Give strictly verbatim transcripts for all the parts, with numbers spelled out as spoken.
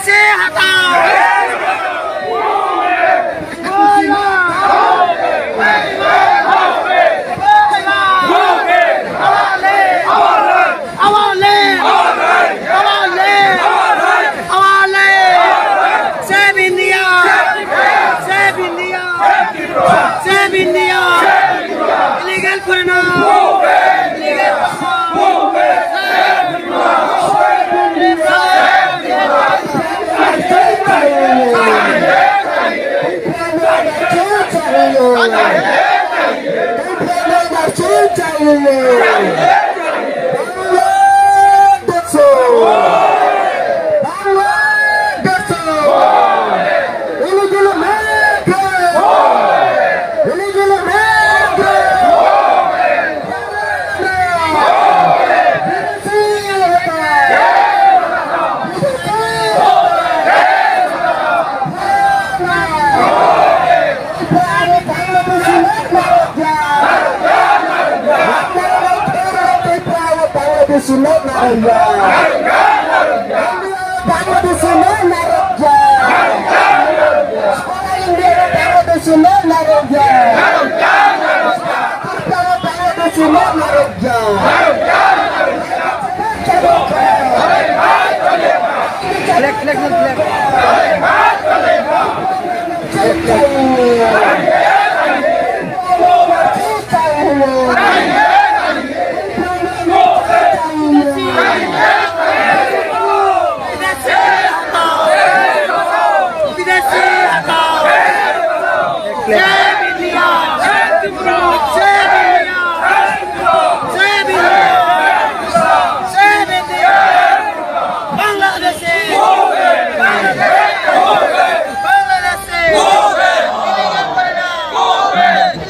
से हटाओ। Our land! Our land! Our land! Save India! Save India! Save India! Illegal foreigner! Illegal foreigner!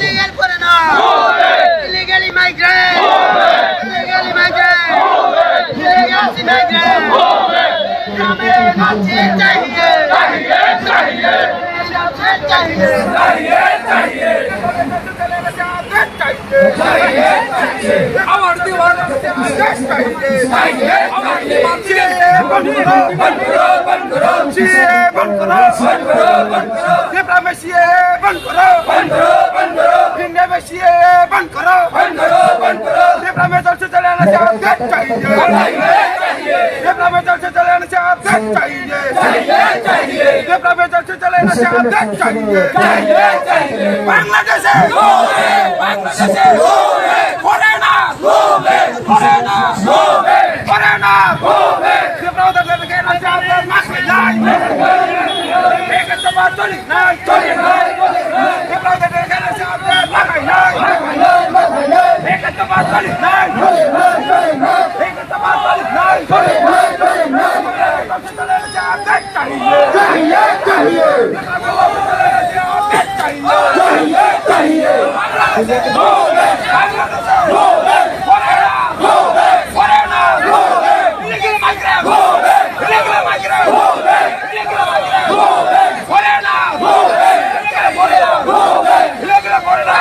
Illegal foreigner! Illegal immigrant! Illegal immigrant! Illegal immigrant! हमें इंसाफ चाहिए! चाहिए, चाहिए! इंसाफ चाहिए! चाहिए, चाहिए! Our demand is justice. Our demand is justice. बंद करो, बंद करो, बंद करो। सीएए बंद करो। बंद करो, बंद करो। त्रिपुरा में सीएए बंद करो। बंद करो, बंद करो। इंडिया में सीएए बंद करो। बंद करो, बंद करो। त्रिपुरा में जल्द से जल्द एनआरसी अपडेट चाहिए। चाहिए, चाहिए। त्रिपुरा में जल्द से जल्द एनआरसी अपडेट चाहिए। चाहिए, चाहिए। त्रिपुरा में जल्द से जल्द एनआरसी अपडेट चाहिए। चाहिए, चाहिए। बांग्लादेशे। बांग्लादेशे। Foreigner! Foreigner! Foreigner! Foreigner! Foreigner! चाहिए, चाहिए। चाहिए, चाहिए। चाहिए, चाहिए। Illegal migrant! Illegal migrant! Illegal migrant! Foreigner! Illegal foreigner! Illegal foreigner!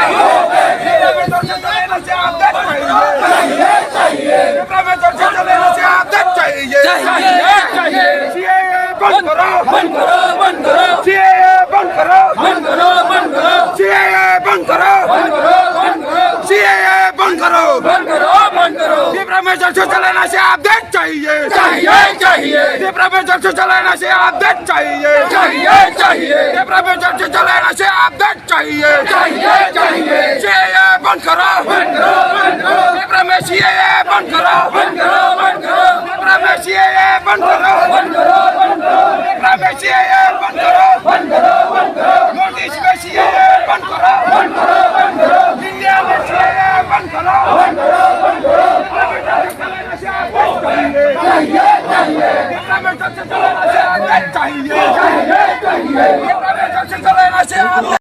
चाहिए, चाहिए। सीएए बंद करो। बंद करो, बंद करो। सीएए बंद करो। बंद करो, बंद करो। सीएए बंद करो। बंद करो, बंद करो। सीएए बंद करो। बंद करो, बंद करो। त्रिपुरा में जल्द से जल्द एनआरसी अपडेट चाहिए। चाहिए, चाहिए। त्रिपुरा में जल्द से जल्द एनआरसी अपडेट चाहिए। चाहिए, चाहिए। त्रिपुरा में जल्द से जल्द एनआरसी अपडेट चाहिए। चाहिए, चाहिए। सीएए बंद करो। बंद करो, बंद करो। त्रिपुरा में सीएए बंद करो। बंद करो, बंद करो। त्रिपुरा में सीएए बंद करो। बंद करो, बंद करो। त्रिपुरा में सीएए बंद करो। बंद करो, बंद करो। नॉर्थ ईस्ट में सीएए बंद करो। बंद करो, बंद करो। इंडिया में सीएए बंद करो। बंद करो, बंद करो। त्रिपुरा में जल्द से जल्द एनआरसी अपडेट चाहिए। चाहिए, चाहिए। त्रिपुरा में जल्द से जल्द एनआरसी अपडेट चाहिए। चाहिए, चाहिए।